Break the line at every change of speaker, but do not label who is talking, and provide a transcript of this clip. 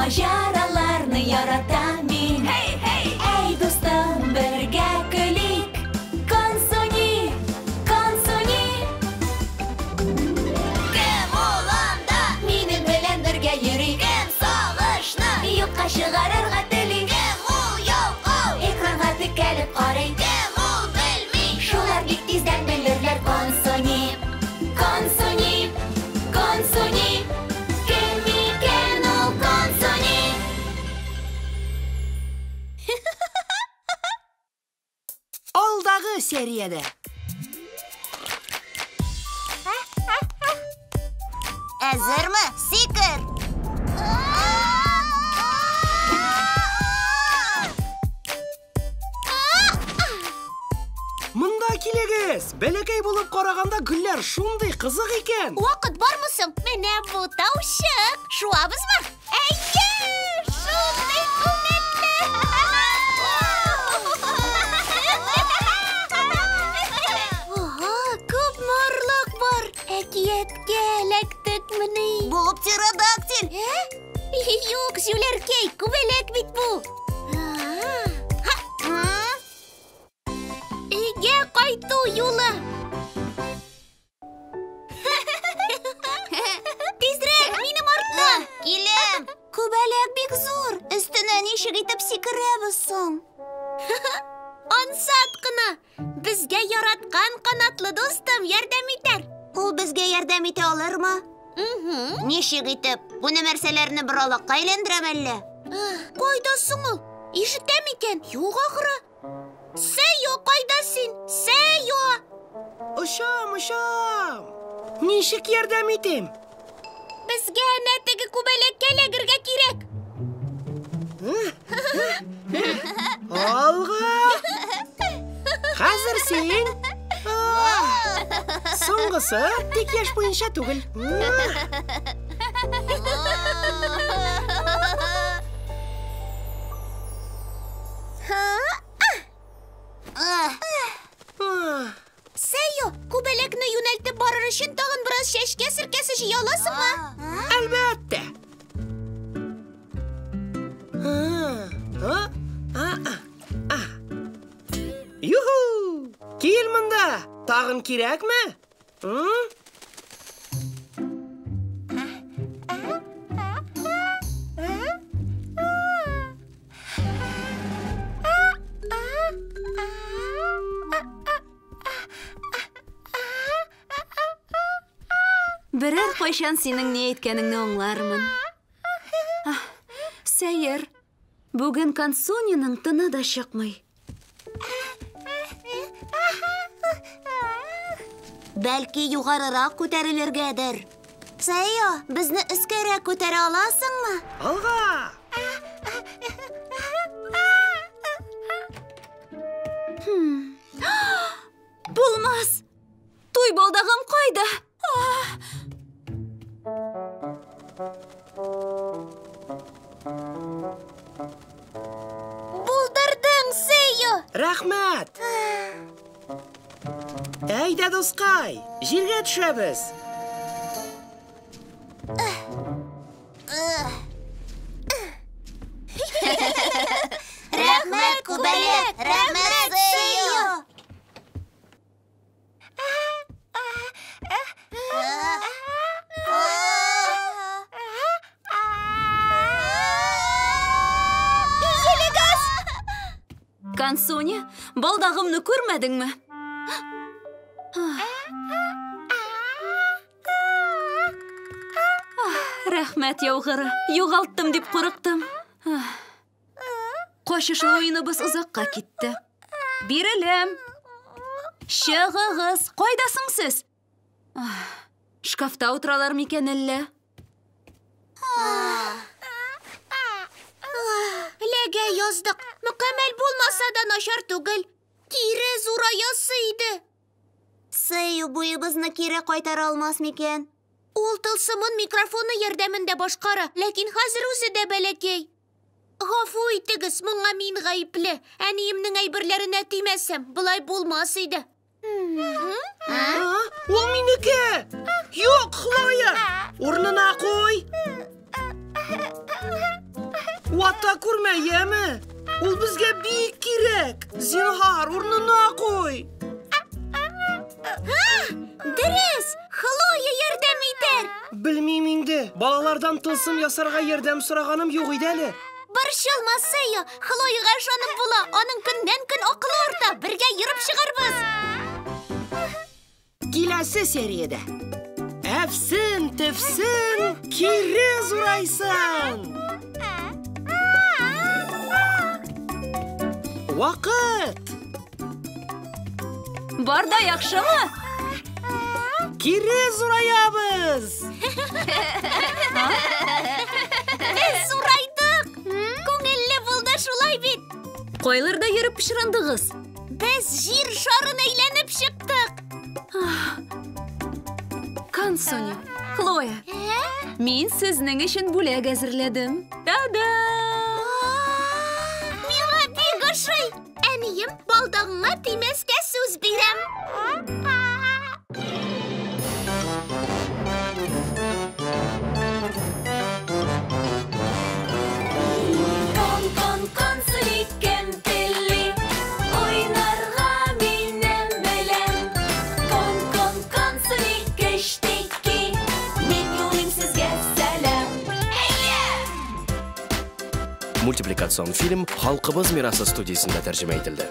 Маҗараларны яратам мин. Hey, hey! Әй, дустым, бергә көлик. Консуни, Консуни. Кем ул анда? Минем белән бергә йөри. Кем сагышны юкка чыгарырга тели? Кем ул ялкау? Экранга текәлеп карый. Кем ул белми? Шулар бик тиздән белерләр. Консуни, Консуни, Консуни. Кем икән ул Консуни?
Алдагы сериядә.
Әзерме? Сикер!
Монда килегез! Бәләкәй булып караганда гөлләр шундый кызык икән.
Вакыт бармы соң? Менә бу таучык. Шуабызмы? Әйе! Шундый күңелле! Ага, күп марлык бар. Әкияткә эләктекмени? Бу птеродактиль. Юк, җүләркәй, күбәләк бит бу. Өйгә кайту юлы. Тизрәк, минем арттан. Киләм. Күбәләк бик зур. Өстенә ничек итеп сикерәбез соң? Ансат кына. Безгә яраткан канатлы дустым ярдәм итәр. Ул безгә ярдәм итә алырмы? Ничек итеп? Бу нәмәрсәләрне боралакка әйләндерәм әллә? Кайда соң ул? Ишетә микән? Юк ахры. Сәйо, кайда син? Сәйо!
Очам, очам! Ничек ярдәм итим?
Безгә әнә теге күбәләккә эләгергә кирәк.
Алга! Хәзер син. Соңгысы тик яшь буенча түгел.
Сәйо, күбәләкне юнәлтеп барыр өчен тагын бераз чәчкә серкәсе җыя аласыңмы?
Әлбәттә. Юху! Кил монда! Тагын кирәкме?
Берәр кайчан синең ни әйткәнеңне аңлармын. Сәер. Бүген Консуниның тыны да чыкмый.
Бәлки югарырак күтәрелергәдер. Сәйо, безне өскәрәк күтәрә аласыңмы?
Алга!
Булмас! Туй балдагым кайда?
Булдырдың, Сәйо!
Рәхмәт! Әйдә, дускай, җиргә төшәбез.
Рәхмәт, күбәләк! Рәхмәт, Сәйо!
Консуни, балдагымны күрмәдеңме? Рәхмәт, яугыры. Югалттым дип курыктым. Качышлы уеныбыз озакка китте. Биреләм. Чыгыгыз, кайдасың сез? Шкафта утыралар микән әллә?
Эләгә яздык. Мөкәммәл булмаса да начар түгел. Кире зураясы иде. Сәйо буебызны кире кайтара алмас микән? Ул тылсымын микрофоны ярдәмендә башкара, ләкин хәзер үзе дә бәләкәй. Гафу итегез, моңа мин гаепле. Әниемнең әйберләренә тимәсәм, болай булмас иде.
Ул минеке! Юк, Хлоя! Урынына куй! Вата күрмә, яме? Ул безгә бик кирәк. Зинһар, урынына куй.
Дөрес, Хлоя ярдәм итәр.
Белмим инде. Балалардан тылсым ясарга ярдәм сораганым юк иде әле.
Борчылма, Сея, Хлояга ышанып була. Аның көннән-көн акылы арта. Бергә йөреп чыгарбыз.
Киләсе сериядә. Әфсен, тефсен, кире зурайсын. Вакыт.
Бар да яхшымы?
Кире зураябыз.
Без зурайдык. Күңелле булды шулай бит.
Кайларда йөреп пычрандыгыз?
Без җир шарын әйләнеп чыктык.
Кансони, Хлоя, мин сезнең өчен бүләк әзерләдем. Та-да!
Миңа бик ошый. Әнием, балдагыңа тимәскә сүз бирәм.
Кон, кон, консули, кем тели, уйнарга минем белән. Кон, кон, консули, кештеки, мин юлыйм сезгә сәлам.
Мультипликацион фильм «Халкыбыз мирасы» студиясендә тәрҗемә ителде.